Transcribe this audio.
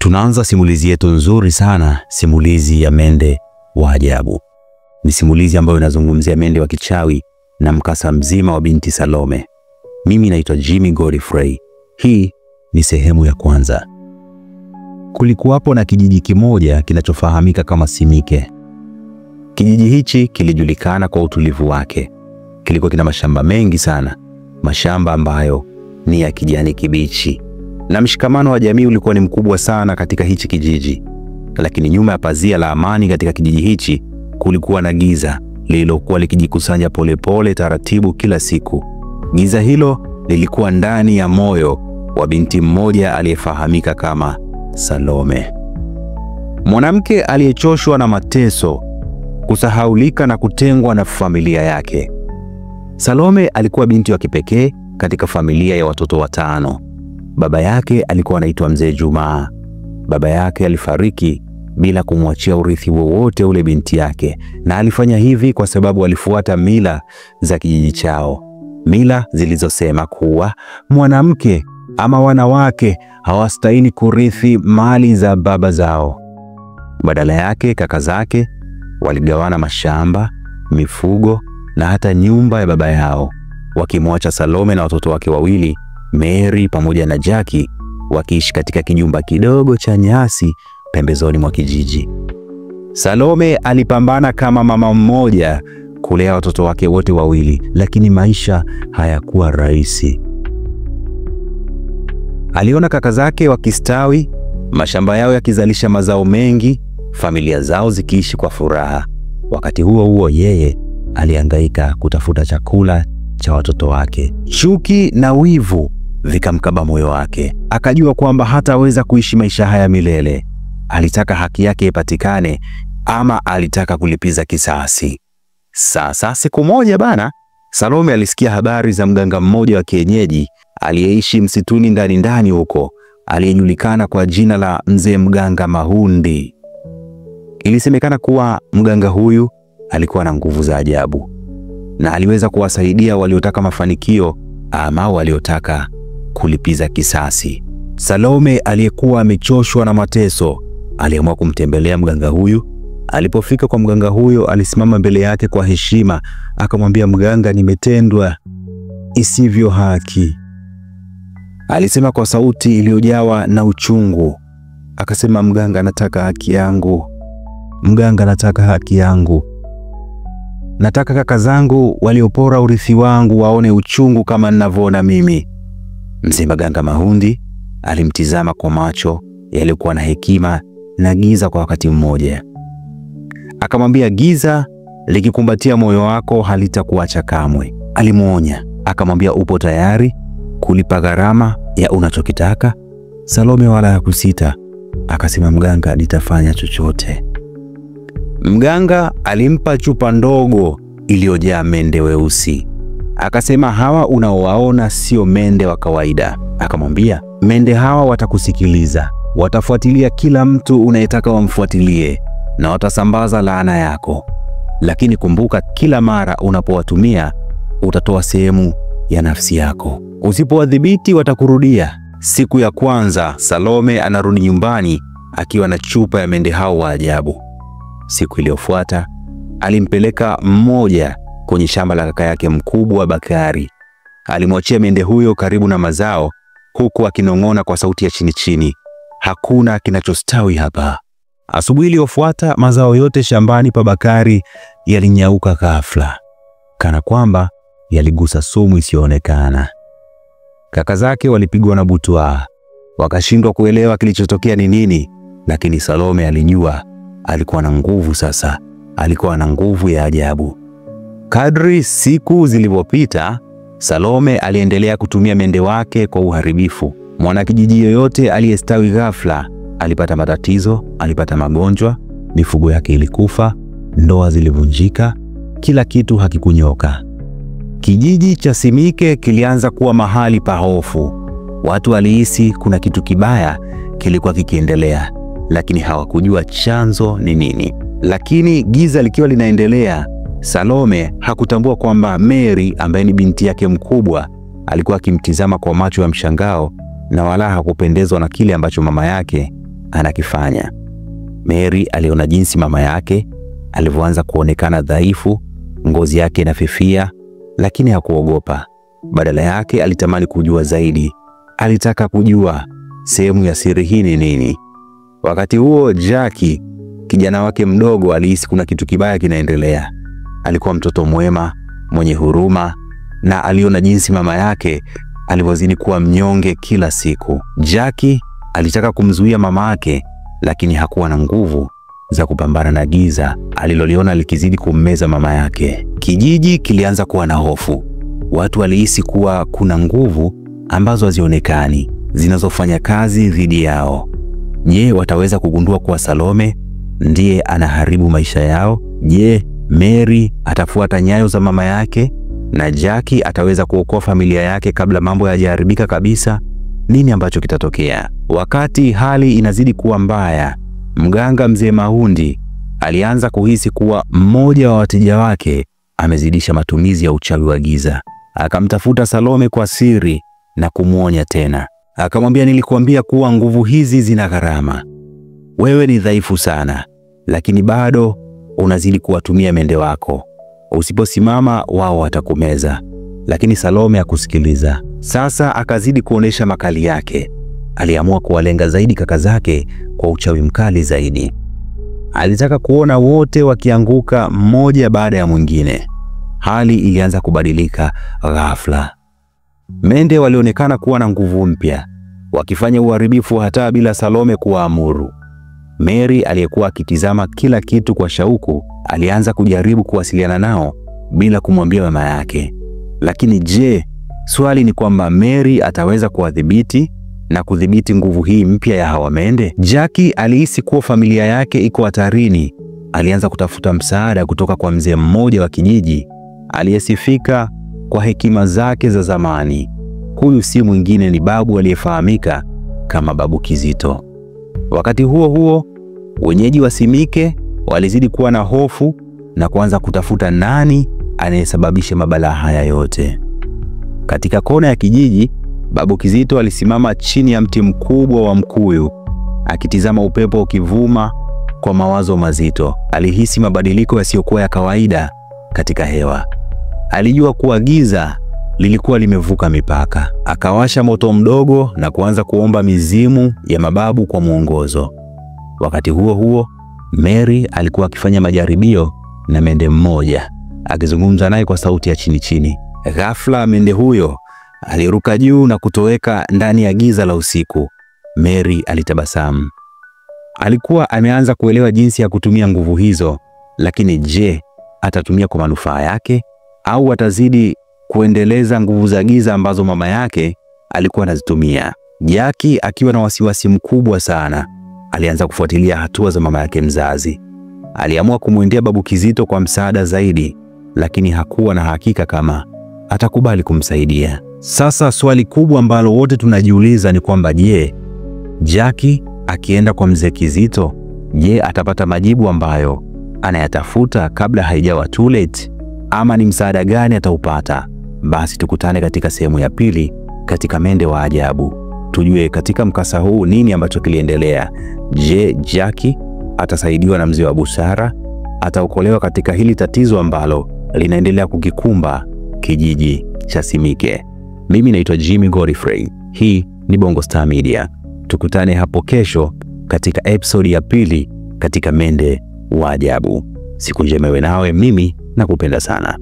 Tunaanza simulizi yetu nzuri sana, simulizi ya mende wa ajabu. Ni simulizi ambayo inazungumzia mende wa kichawi na mkasa mzima wa binti Salome. Mimi naitwa Jimmy Godfrey. Hii ni sehemu ya kwanza. Kulikuwapo na kijiji kimoja kinachofahamika kama Simike. Kijiji hichi kilijulikana kwa utulivu wake. Kilikuwa kina mashamba mengi sana, mashamba ambayo ni ya kijani kibichi, na mshikamano wa jamii ulikuwa ni mkubwa sana katika hichi kijiji. Lakini nyuma ya pazia la amani katika kijiji hichi kulikuwa na giza lililokuwa likijikusanya polepole taratibu kila siku. Giza hilo lilikuwa ndani ya moyo wa binti mmoja aliyefahamika kama Salome. Mwanamke aliyechoshwa na mateso, kusahaulika na kutengwa na familia yake. Salome alikuwa binti wa kipekee katika familia ya watoto watano. Baba yake alikuwa anaitwa Mzee Jumaa. Baba yake alifariki bila kumwachia urithi wowote ule binti yake, na alifanya hivi kwa sababu alifuata mila za kijiji chao. Mila zilizosema kuwa mwanamke ama wanawake hawastahili kurithi mali za baba zao. Badala yake kaka zake waligawana mashamba, mifugo na hata nyumba ya baba yao, wakimwacha Salome na watoto wake wawili, Mary pamoja na Jackie, wakiishi katika kijumba kidogo cha nyasi pembezoni mwa kijiji. Salome alipambana kama mama mmoja kulea watoto wake wote wawili, lakini maisha hayakuwa rahisi. Aliona kaka zake wakistawi, mashamba yao yakizalisha mazao mengi, familia zao zikiishi kwa furaha. Wakati huo huo yeye alihangaika kutafuta chakula cha watoto wake. Chuki na wivu vikamkaba moyo wake. Akajua kwamba hataweza kuishi maisha haya milele. Alitaka haki yake ipatikane, ama alitaka kulipiza kisasi. Sasa siku moja bana, Salome alisikia habari za mganga mmoja wa kienyeji aliyeishi msituni ndani ndani huko, aliyejulikana kwa jina la Mzee Mganga Mahundi. Ilisemekana kuwa mganga huyu alikuwa na nguvu za ajabu na aliweza kuwasaidia waliotaka mafanikio ama waliotaka kulipiza kisasi. Salome aliyekuwa amechoshwa na mateso aliamua kumtembelea mganga huyu. Alipofika kwa mganga huyo, alisimama mbele yake kwa heshima, akamwambia mganga, nimetendwa isivyo haki. Alisema kwa sauti iliyojawa na uchungu. Akasema, mganga, nataka haki yangu. Mganga, nataka haki yangu. Nataka kaka zangu waliopora urithi wangu waone uchungu kama ninavyoona mimi. Mzee Mganga Mahundi alimtizama kwa macho yaliyokuwa na hekima na giza kwa wakati mmoja. Akamwambia, giza likikumbatia moyo wako halitakuacha kamwe. Alimuonya, akamwambia, upo tayari kulipa gharama ya unachokitaka? Salome wala hakusita, akasema, mganga, nitafanya chochote. Mganga alimpa chupa ndogo iliyojaa mende weusi. Akasema, hawa unaowaona sio mende wa kawaida. Akamwambia, mende hawa watakusikiliza, watafuatilia kila mtu unayetaka wamfuatilie, na watasambaza laana yako. Lakini kumbuka, kila mara unapowatumia utatoa sehemu ya nafsi yako. Usipowadhibiti watakurudia. Siku ya kwanza Salome anarudi nyumbani akiwa na chupa ya mende hao wa ajabu. Siku iliyofuata alimpeleka mmoja kwenye shamba la kaka yake mkubwa Bakari. Alimwachia mende huyo karibu na mazao, huku akinong'ona kwa sauti ya chini chini, hakuna kinachostawi hapa. Asubuhi iliyofuata mazao yote shambani pa Bakari yalinyauka ghafla, kana kwamba yaligusa sumu isiyoonekana. Kaka zake walipigwa na butwaa, wakashindwa kuelewa kilichotokea ni nini, lakini Salome alijua. Alikuwa na nguvu sasa, alikuwa na nguvu ya ajabu. Kadri siku zilivyopita, Salome aliendelea kutumia mende wake kwa uharibifu. Mwanakijiji yoyote aliyestawi ghafla alipata matatizo, alipata magonjwa, mifugo yake ilikufa, ndoa zilivunjika, kila kitu hakikunyoka. Kijiji cha Simike kilianza kuwa mahali pa hofu. Watu walihisi kuna kitu kibaya kilikuwa kikiendelea, lakini hawakujua chanzo ni nini. Lakini giza likiwa linaendelea, Salome hakutambua kwamba Mary ambaye ni binti yake mkubwa alikuwa akimtizama kwa macho ya mshangao na wala hakupendezwa na kile ambacho mama yake anakifanya. Mary aliona jinsi mama yake alivyoanza kuonekana dhaifu, ngozi yake inafifia, lakini hakuogopa. Badala yake alitamani kujua zaidi. Alitaka kujua sehemu ya siri hii ni nini. Wakati huo Jackie, kijana wake mdogo, alihisi kuna kitu kibaya kinaendelea. Alikuwa mtoto mwema, mwenye huruma, na aliona jinsi mama yake alivyozidi kuwa mnyonge kila siku. Jackie alitaka kumzuia mama yake, lakini hakuwa na nguvu za kupambana na giza aliloliona likizidi kummeza mama yake. Kijiji kilianza kuwa na hofu. Watu walihisi kuwa kuna nguvu ambazo hazionekani zinazofanya kazi dhidi yao. Je, wataweza kugundua kuwa Salome ndiye anaharibu maisha yao? Je, Mary atafuata nyayo za mama yake na Jackie ataweza kuokoa familia yake kabla mambo hayajaharibika kabisa? Nini ambacho kitatokea? Wakati hali inazidi kuwa mbaya, mganga mzee Mahundi alianza kuhisi kuwa mmoja wa wateja wake amezidisha matumizi ya uchawi wa giza. Akamtafuta Salome kwa siri na kumwonya tena. Akamwambia, nilikuambia kuwa nguvu hizi zina gharama. Wewe ni dhaifu sana, lakini bado unazidi kuwatumia mende wako. Usiposimama wao watakumeza. Lakini Salome hakusikiliza. Sasa akazidi kuonesha makali yake. Aliamua kuwalenga zaidi kaka zake kwa uchawi mkali zaidi. Alitaka kuona wote wakianguka mmoja baada ya mwingine. Hali ilianza kubadilika ghafla. Mende walionekana kuwa na nguvu mpya, wakifanya uharibifu hata bila Salome kuwaamuru. Mary aliyekuwa akitizama kila kitu kwa shauku, alianza kujaribu kuwasiliana nao bila kumwambia mama yake. Lakini je, swali ni kwamba Mary ataweza kuwadhibiti na kudhibiti nguvu hii mpya ya hawa mende? Jackie alihisi kuwa familia yake iko hatarini. Alianza kutafuta msaada kutoka kwa mzee mmoja wa kijiji aliyesifika kwa hekima zake za zamani. Huyu si mwingine ni babu aliyefahamika kama Babu Kizito. Wakati huo huo, wenyeji wa Simike walizidi kuwa na hofu na kuanza kutafuta nani anayesababisha mabalaa haya yote. Katika kona ya kijiji, Babu Kizito alisimama chini ya mti mkubwa wa mkuyu, akitizama upepo ukivuma kwa mawazo mazito. Alihisi mabadiliko yasiyokuwa ya kawaida katika hewa. Alijua kuwa giza lilikuwa limevuka mipaka. Akawasha moto mdogo na kuanza kuomba mizimu ya mababu kwa mwongozo. Wakati huo huo, Mary alikuwa akifanya majaribio na mende mmoja, akizungumza naye kwa sauti ya chini chini. Ghafla mende huyo aliruka juu na kutoweka ndani ya giza la usiku. Mary alitabasamu. Alikuwa ameanza kuelewa jinsi ya kutumia nguvu hizo, lakini je, atatumia kwa manufaa yake au atazidi kuendeleza nguvu za giza ambazo mama yake alikuwa anazitumia? Jackie akiwa na wasiwasi mkubwa sana, alianza kufuatilia hatua za mama yake mzazi. Aliamua kumwendea Babu Kizito kwa msaada zaidi, lakini hakuwa na hakika kama atakubali kumsaidia. Sasa swali kubwa ambalo wote tunajiuliza ni kwamba je, Jackie akienda kwa mzee Kizito, je, atapata majibu ambayo anayatafuta kabla haijawa too late? Ama ni msaada gani ataupata? Basi tukutane katika sehemu ya pili katika Mende wa Ajabu, tujue katika mkasa huu nini ambacho kiliendelea. Je, Jackie atasaidiwa na mzee wa busara? Ataokolewa katika hili tatizo ambalo linaendelea kukikumba kijiji cha Simike? Mimi naitwa Jimmy Godfrey. Hii ni Bongo Star Media. Tukutane hapo kesho katika episode ya pili katika Mende wa Ajabu. Siku njema iwe nawe, mimi nakupenda sana.